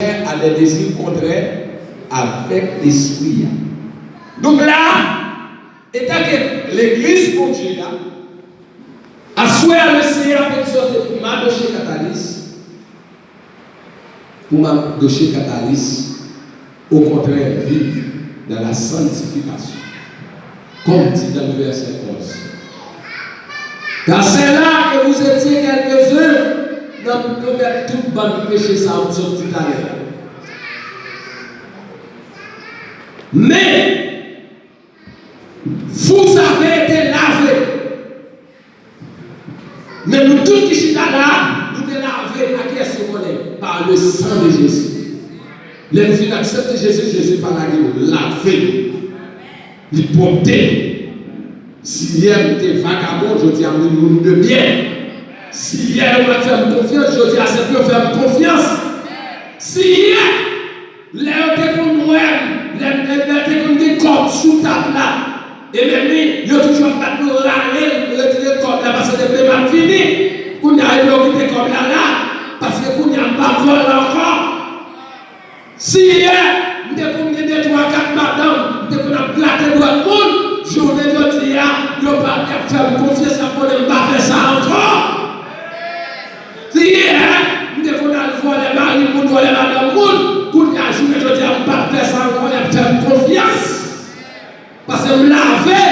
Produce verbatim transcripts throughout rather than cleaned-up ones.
à des désirs contraires avec l'esprit. Donk la, etanke legliz Bondye a, aswè a, le Seyè ap egzòte pou m adoche Katalis, pou m adoche Katalis, okontrè, viv dans la sanctification. Comme dit dans le verset onze. Car c'est là que vous étiez quelques-uns nan pwomèt tout bann peche sa a m sot di talè a. Men, vous avez été lavés. Men nou tout ki chita la, nou te lave. A kiyès nou konnen? Par le sang de Jésus. Lè nou fin aksepte Jezi, Jezi pa lage nou, lave nou. Li pwòpte nou. Si yè m te vagabon, jodi a m vin moun de byen. Si yè yo pa t fè m konfyans, jodi a se pou yo fè m konfyans. Si yè, lè yo te konn wè m, lè, lè, lè te konn gen kòb sou tab la, e menm li, yo toujou ap bat pou yo rale l, retire kòb la, paske demen m ap vini. Kounye a, yo kite kòb la la, paske kounye a, m p ap vòlè ankò. Si yè, m te konn gen de, twa, kat madanm, m te konn ap grate dwèt moun, jounen jodi a, yo pa, y ap fè m konfyans, y ap konnen m pa fè sa ankò. Si yè, m te konn al vòlè mari moun, vòlè madanm moun, kounye a, jounen jodi a, m p ap fè sa ankò, y ap fè m konfyans. Paske m lave.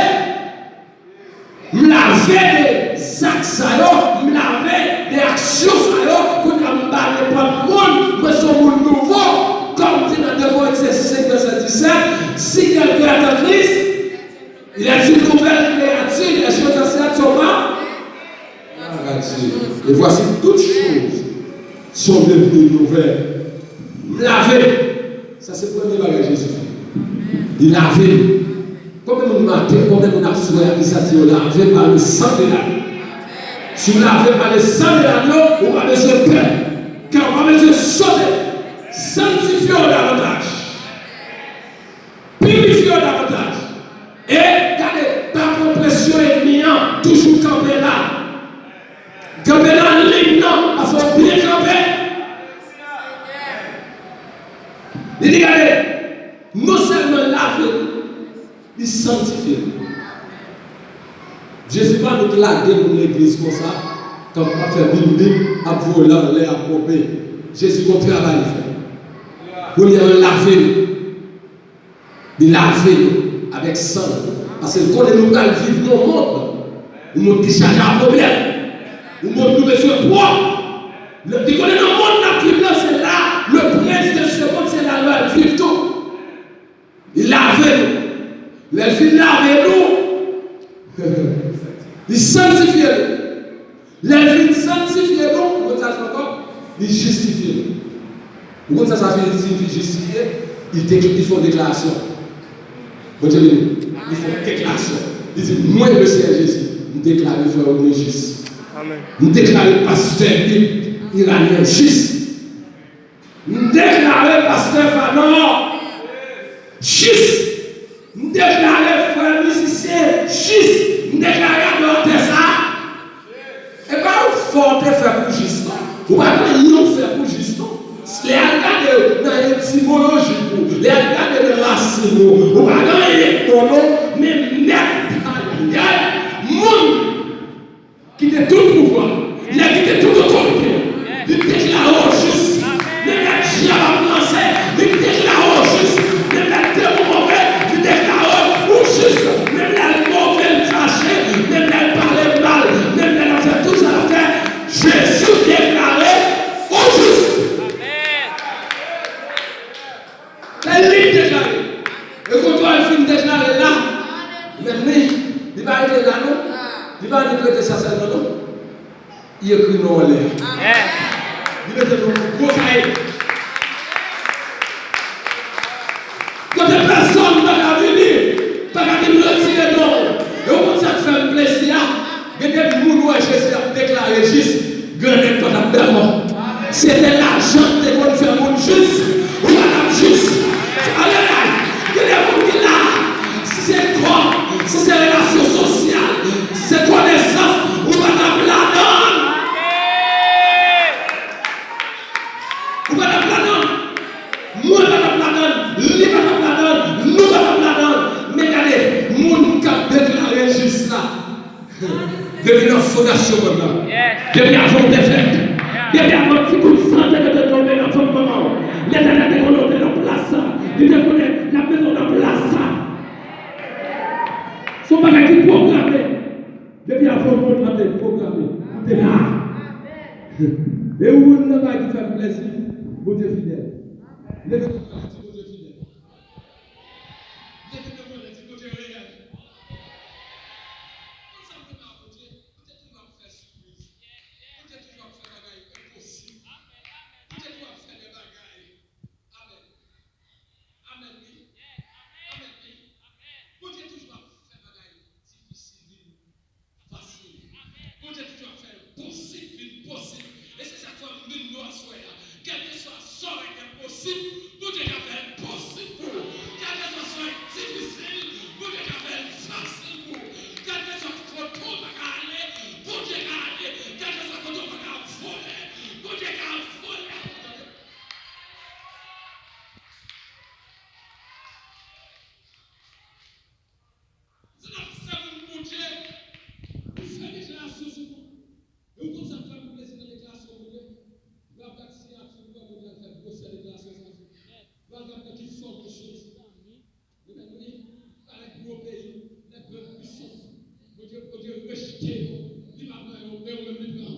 M lave de zak sa yo, m lave de aksyon sa yo, kounye a m pa nenpòt moun, mwen se yon moun nouvo. Kòm di nan de Korentyen senk, vèsè disèt, si quelqu'un est en Christ, il est une nouvelle créature, les choses anciennes sont passées. Et voici, toutes choses sont devenues nouvelles. M lave. Sa se premye bagay Jezi fè. Li lave nou. Konbyen moun maten, konbyen moun aswè a ki santi yo lave pa le san de lagnan? Si w lave pa le san de lagnan, ou pa bezwen pè. Kè w pa bezwen sote. Santifye w davantaj. Pirifye w davantaj. E gade, pa pran presyon ènmi an, toujou kanpe la. Kanpe nan liy nan, paske w byen kanpe. Li di, gade, non sèlman l lave nou, li santifye nou. Jezi pa annik lage moun legliz konsa, kanpe ap fè bim bim, ap voye l anlè, ap ponpe. Jezi gon travay li fè. Kounye a, l lave nou. Li lave nou avèk san l. Paske l konnen nou pral viv nan yon mond, yon mond ki chaje a pwoblèm, yon mond nou bezwen pwòp. Li konnen nan mond n ap viv la, se la, le prince de ce monde, se la l al viv tou. Li lave nou. Lè l fin lave nou, li santifye nou. Lè l fin santifye nou, ou konn sa l fè ankò? Li jistifye nou. Ou konn sa sa siyifi jistifye? Li de-, li fè yon deklarasyon. Bondye beni. Li fè yon deklarasyon. Li di, mwen, le Seyè Jezi, m deklare frè Rodney jis. Amèn. M deklare pastè Hugues Iranien jis. M deklare pastè Fanò jis. M deklare frè mizisyen jis. M deklare adoratè sa. E pa yon fè w te fè pou jis non. Ou pa gen anyen w fè pou jis non. Lè al gade nan etimoloji pou, lè al gade nan rasin ou, ou pa gen anyen non non. Men mèt, ayayay, moun ki te tout pouvwa, nèg ki te tout otorite, li deklare w jis. Menm lè dyab ap ranse, li deklare w jis. Menm lè demon move, li deklare w jis. Menm lè l move, l fache, menm lè l pale mal, menm lè l ap fè tout sa l ap fè, Jezi deklare w jis. Se li k deklare. E kote w al fin deklare la, menm li, li pa rete la non. Li pa annik rete sa sèlman non. Li ekri non w anlè a. Li mete non w gwo kaye. Kote pèsonn pa ka vini, pa ka vin retire non w. E w konn sa k fè m plezi a? Gen de moun wè Jezi ap deklare jis, grannèg pa t ap dakò. Se te lajan ki te konn fè moun jis, ou pa t ap jis. Alelouya! Gen de moun ki la, si se kòb, si se relasyon sosyal, si se konesans, ou pa t ap ladan l. Ou pa Fondasyon mòn nan. Depi avan w te fèt. Depi avan ti kout san te mete nan men nan fanm manman w. Letènèl te konnen w te nan plas sa. Li te konnen l ap mete w nan plas sa. Se yon bagay ki pwograme. Depi avan mond lan te pwograme, ou te la. E ou konn nan bagay ki fè m plezi, Bondye fidèl. Leve men w anlè, di Bondye fidèl. Leve men w anlè, di Bondye reyèl. Konn sa m renmen a Bondye, Bondye toujou ap fè sipriz. Bondye toujou ap fè bagay enposib. Bondye toujou ap fè de bagay. Amèn. Amèn wi. Amèn wi. Bondye toujou ap fè bagay difisil vin fasil. Bondye toujou ap fè enposib vin posib. E se sa k fè m vin nou aswè a. Kèlkeswa sa w wè k enposib, Bondye ka fè l posib pou ou. Kèlkeswa sa w wè k difisil, Bondye ka fè l fasil pou ou. Kèlkeswa kote w pa ka ale, Bondye ka ale. Kèlkeswa kote w pa ka vole, Bondye ka vole. Si n ap sèvi Bondye, ou fè deklarasyon sou nou. E ou konn sa k fè m plezi nan deklarasyon Bondye? Lè w ap gad siyati w, Bondye al fè gwosè deklarasyon sa sou. Lè w ap gad nan ki fòm ou soti. Li menm wi, parèt gwo peyi, nèg gran pwisans. Bondye, Bondye rejte yo. Li pa pran yo, men ou menm li pran.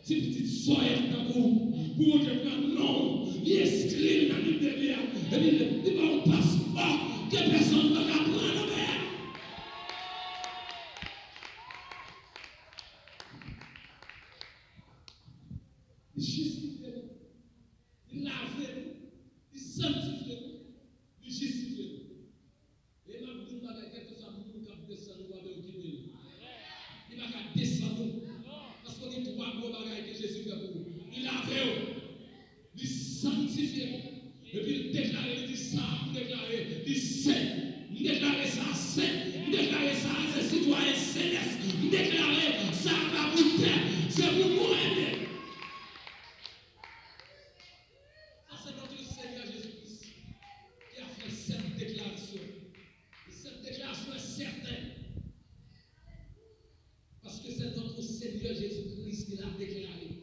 Ti pitit sòyèt tankou w, pou Bondye pran non w, li enskri l nan liv de vi a, epi li, li ba w paspò ke pèsonn pa ka pran nan men a. Li jistifye nou, li lave nou, li sanktifye nou, li jistifye nou. E m ap di w bagay, kèlkeswa moun k ap desann ou, pa vle w kite l. Li pa ka desann ou. Paske w gen twa gwo bagay ke Jezi fè pou ou. Li lave w. Li sanktifye w. Epi l deklare, li di, sa a m deklare, li sen. M deklare sa a sen.